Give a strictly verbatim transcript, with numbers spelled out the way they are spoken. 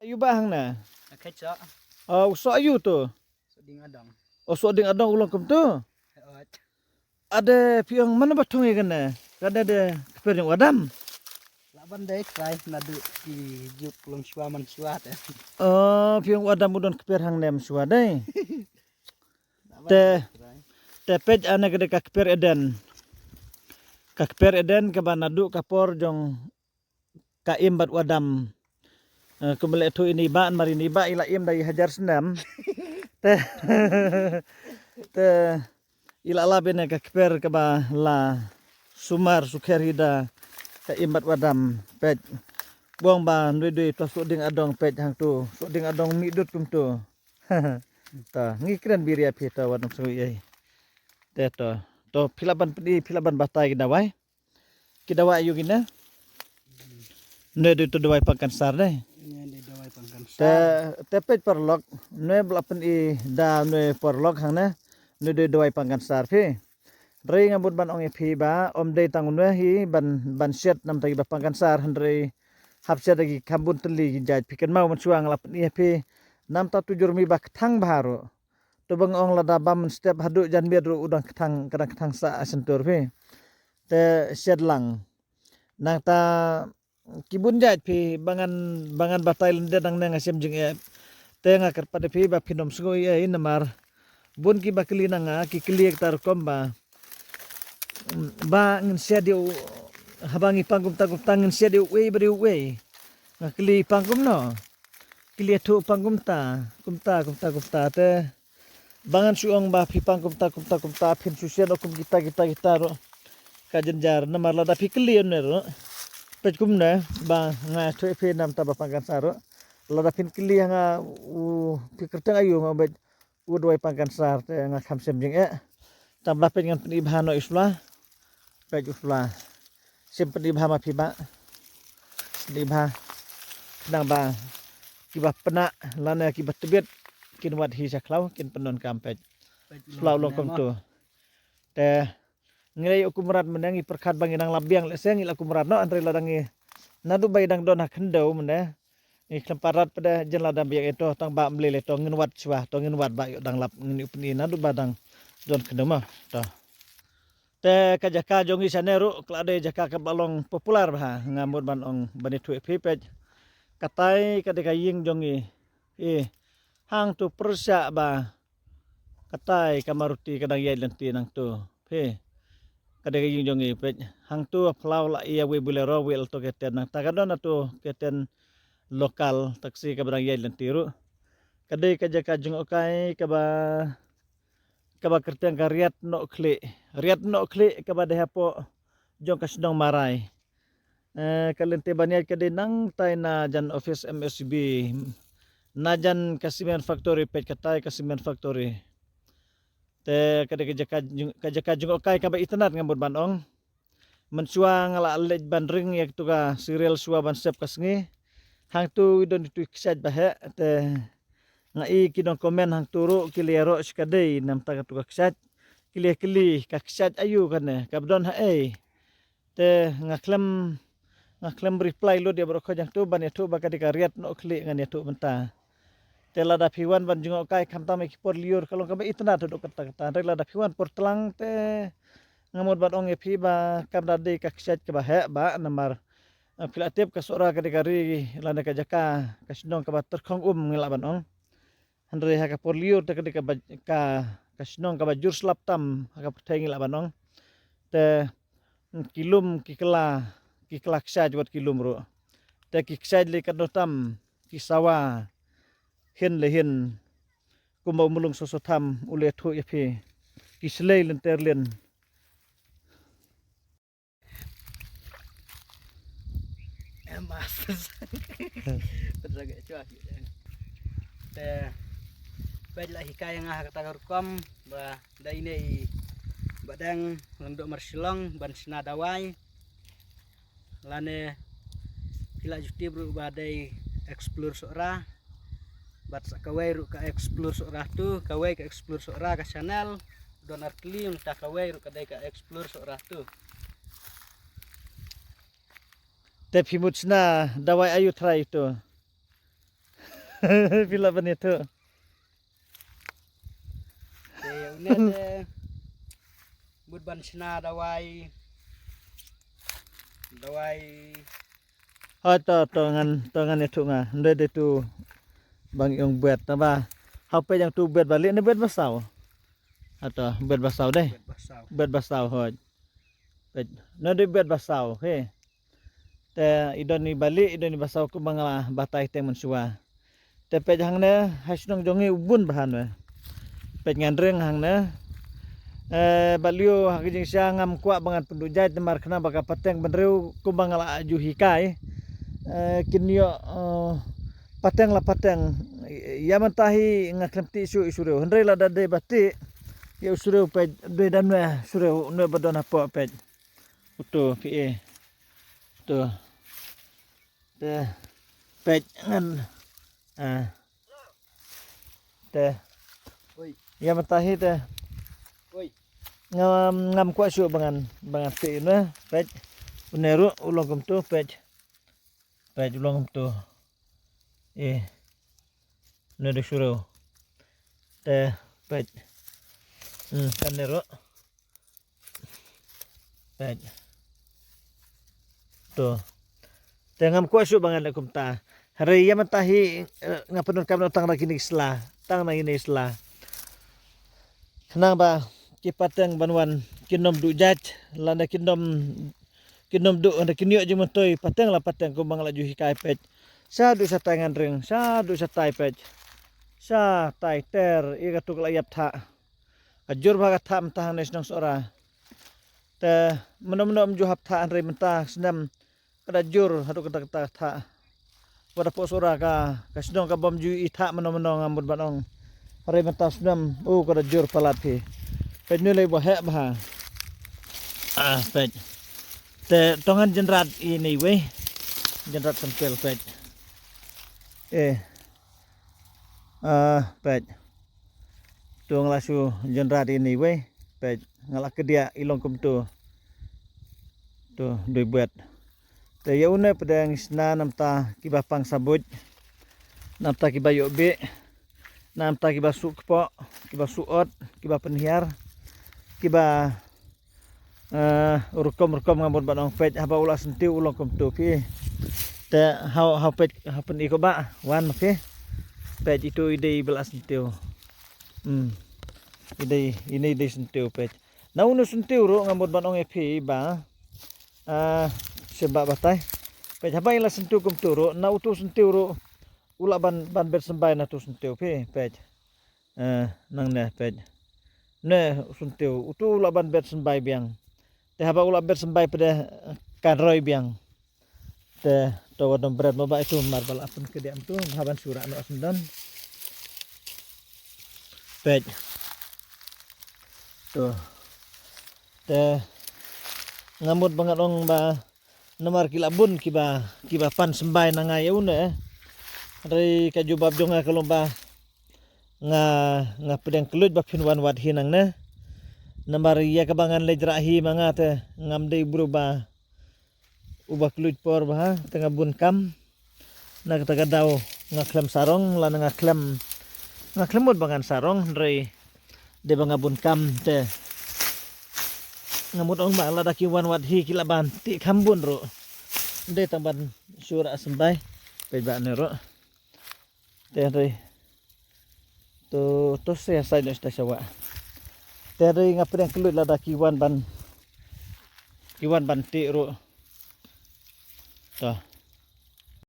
Ïu ba hangne. Akhai chok. Oh, u sok ïu tu. Sok ding adong. Oh, sok ding adong u long kumtu. Ot. Ade phi ong mano ba thung ïa kane. Kane de kper jong u Adam. Lah ban dei trai naduh ki juk long shuwa man shuwa te. Oh, phi ong u Adam u don kper hangne man shuwa dei. Te, te peit ane ka dei ka kper Eden. Ka kper Eden kaba naduh ka por jong ka Im bad u Adam. Eh, kumba leh thuh ine i bah, mar ine i bah i la im da i hajar snem. Te, te i la lap ine ka kper kaba la sumar sukher hi da ka Im bad u Adam. Peit. Bong ba nui dui to sok ding adong peit hangtu. Sok ding adong mih dut kumtu. Ta, ngi kren biria phi ta wan sngui ei. Te to, to phi lah ban pdi, phi lah ban batai ki dawai. Ki dawai ïu kine. Ne dei to dawai pang kansar dei. Ne dei dawai pang kansar. Te, te peit paralok, ne bla pyn-i da ne paralok hangne. Ne dei dawai pang kansar phi. Hynrei nga mut ban ong ïa phi ba, ym dei tang une hi ban, ban shet namta kiba pang kansar, hynrei hap shet da ki kham bun tylli ki jait phi kynmaw mynshuwa nga la pyn-i ïa phi. Namta tu jur mi ba kthang bha ruh. To ba nga ong lada bam mynstep haduh janmiet ruh u dang kthang, ka dang kthang sah ha shyntur phi. Te shet lang. Nangta ki bun jait phi ba ngan, ba ngan batai lyndet nangne nga shem jingeh. Te nga kyrpad ïa phi ba phin ym sngew ei ei namar bun kiba kylli na nga ki kylli ïa kata rukom ba, ba ngin shet ïa u, haba ngi pang kumta kumta ngin shet ïa uwei bad ïa uwei. Nga kylli pang kumno. Kylli ïathuh pang kumta, kumta, kumta, kumta te. Ba ngan shu ong ba phi pang kumta kumta kumta phin shu shet kum kita kita kita ruh. Ka jynjar namar lada phi kylli ïa une ruh. Peit kumne ba nga ïathuh ïa phi namta ba pang kansar ruh. Lada phin kylli ïa nga u phi kyrteng aïu nga beit u dawai pang kansar te nga kham shem jingeh. Tang ba peit ngan pyn-i bha noh ïa u sla. Peit u sla. Sim pyn-i bha ma phi bah. Pyn-i bha. Khnang ba kiba pynah lane kiba tbit kin wad hi sha khlaw kin pyndonkam peit. Peit u sla u long kumtu. Te ngi la ïoh kumrat mynne ngi pyrkhat ba ngi nang lap biang lehse ngi la kumrat noh hynrei lada ngi naduh ba i dang don ha khyndew mynne. Ngi khlem pat rat pat de jan lada biang ïa to tang ba ym lei lei to ngin wad shuwa to ngin wad ba ïoh dang lap ngin ïoh pyn-i naduh ba dang don khyndew ma to. Te ka jaka jong ngi shane ruh ka la dei jaka kaba long popular bha nga mut ban ong ban ïathuh ïa phi peit. Katai ka dei ka ïing jong ngi. Ï hangtu pyrshah ba katai ka Maruti ka dang ïaid lynti nangtu. Phi. Ka dei ka ïing jong ngi peit. Hangtu ha phyllaw la ïa wei Bolero wei Alto keten nangta ka don atu keten local taxi kaba dang ïaid lynti ruh. Ka dei ka jaka jngohkai kaba, kaba kyrteng ka Riat Nohkhlieh. Riat Nohkhlieh kaba dei hapoh jong ka shnong Marai. Eh, ka lynti ban ïaid ka dei nangtai na jan office M S B. Na jan ka cement factory peit katai ka cement factory. Te ka dei ka jaka jng-, ka jaka jngohkai kaba itynnad nga mut ban ong. Mynshuwa nga la leit ban ring ïa katu ka serial shuwa ban sep ka sngi. Hangtu i don itu i kshaid ba heh te nga i ki nongkomen hangtu ruh ki la ïaroh shi ka dei namta katu ka kshaid. Ki la ïakylli ka kshaid aïu kane kaba don ha ei. Te nga khlem, nga khlem reply lut ïa baroh khoit hangtu ban ïathuh ba ka dei ka Riat Nohkhlieh ngan ïathuh mynta. Te lada phi wan ban jngohkai khamtam ïa ki por lyiur ka long kaba itynnad haduh katta katta. Hynrei lada phi wan por tlang te nga mut ban ong ïa phi ba kam da dei ka kshaid kaba heh ba namar, eh, phi la tip ka Sohra ka dei ka ri lane ka jaka ka shnong kaba tyrkhong um ngi lah ban ong. Hynrei ha ka por lyiur te ka dei kaba ka, ka shnong kaba jur slap tam ha ka pyrthei ngi lah ban ong. Te ki lum ki kylla, ki kylla kshaid wat ki lum ruh. Te ki kshaid lei katno tam ki sawa hin le hin. Kumba u Mulung Soso Tham u la ïathuh ïa phi ki shlei lynter lin. Em, mas. Pynrang ïa chwa ki dang. Te peit la hikai ïa nga ha kata ka rukom ba dei ne i Bah Deng Lyngdoh mar Shillong ban shna dawai. Lane phi la ju tip ruh ba dei Explore Sohra. Bad sa kawei ruh ka Explore Sohra tu, kawei ka Explore Sohra ka channel. Don ar tylli, nangta kawei ruh ka dei ka Explore Sohra tu. Te phi mut shna dawai aïu trai tu. Phi lah ban ïathuh. Te une te mut ban shna dawai, dawai. Hoi to, to ngan, to ngan ïathuh nga. Hynrei dei tu bang ïong bet naba. Hau peit ïong tu bet ba lieh ne bet ba saw. Hato bet ba saw dei. Bet ba saw. Bet ba saw hoi. Peit. No dei bet ba saw he. Te i don i ba lieh, i don i ba saw kumba nga la batai teng mynshuwa. Te peit hangne ha shnong jong ngi u bun bha hangne. Peit ngan ring hangne. Eh, ba liu ha ka jingshisha ngam kwah ba ngan pynduh jait namar khnang ba ka pateng bynriew kumba nga la ju hikai. Eh, kin ïoh, eh, pateng la pateng. Ïa mynta hi nga khlem tih shuh i shurew. Hynrei lada dei ba tih ïa u shurew peit, dei da nwe shurew, nwe ba don hapoh peit. Uto phi e. Uto. Te peit ngan. Ah. Te. Oi. Ïa mynta hi te. Oi. Ngam, ngam kwah shuh ba ngan, ba ngan tih ne. Peit. Une ruh u long kumto peit. Peit u long kumto. Eh. Une dei shurew. Te peit. Hmm, kane ruh. Peit. To. Te ngam kwah shuh ba ngan leh kumta. Hynrei ïa mynta hi, eh, nga pyndonkam noh tang na kine ki sla. Tang na kine ki sla. Khnang ba ki pateng ban wan kin ym duh jait, lane kin ym, kin ym duh, hynrei kin ïoh jingmyntoi pateng la pateng kumba nga la ju hikai peit. Shaduh shatai ngan ring, shaduh shatai peit. Shatai ter, ïa katu ka la ïap thah. Ka jur bha ka thah mynta hangne shnong Sohra. Te mynno mynno ym ju hap thah hynrei mynta snem ka da jur haduh katta katta ka thah. Wat hapoh Sohra ka, ka shnong ka bym ju i thah mynno mynno nga mut ban ong. Hynrei mynta snem u ka da jur palat phi. Peit ne lei ba heh bha. Ah, peit. Te to ngan jynrat ine iwei. Jynrat sample peit. Eh. Ah, peit. To nga la shu jynrat ine iwei. Peit, nga la kdiah i long kumto. To dei bet. Te ïa une pdeng shna namta kiba pang sabuit. Namta kiba ïoh bih. Namta kiba suh kpoh, kiba suh ot, kiba pynhiar. Kiba Eh, rukom rukom nga mut ban ong peit haba u la syntiew u long kumto phi. Te hau hau peit hau pyn i ko ba wan ma phi. Peit itu i dei ba la syntiew. Hmm. I dei ini i dei syntiew peit. Na unu syntiew ruh nga mut ban ong ïa phi ba. Ah, shem ba batai. Peit haba i la syntiew kumto ruh na utu syntiew ruh u la ban ban bet symbai na tu syntiew phi peit. Eh, nangne peit. Ne u syntiew utu u la ban bet symbai biang. Te haba u la bet symbai pdeng kan roi biang. Te to wat dom bret mo ba itu mar ba la pyn kdiah tu haban shu rah noh syndon. Peit. To. Te nga mut ba ngan ong ba namar ki la bun kiba kiba pan symbai na nga ïa une. Hynrei ka jubab jong nga ka long ba nga nga pdeng kylluid ba phin wan wad hi nangne. Namar ïa kaba ngan leit rah hi ma nga te ngam dei bru ba uba kylluid por ba ha te nga bun kam. Na kata ka daw nga khlem sarong lane nga khlem nga khlem mut ba ngan sarong hynrei dei ba nga bun kam te nga mut ong ba lada ki wan wad hi ki la ban tih kham bun ruh. Dei tang ban shu rah symbai peit ba ne ruh. Te hynrei to to se sai no sta shawa. Te hynrei nga pdeng kylluid lada ki wan ban ki wan ban tih ruh. To.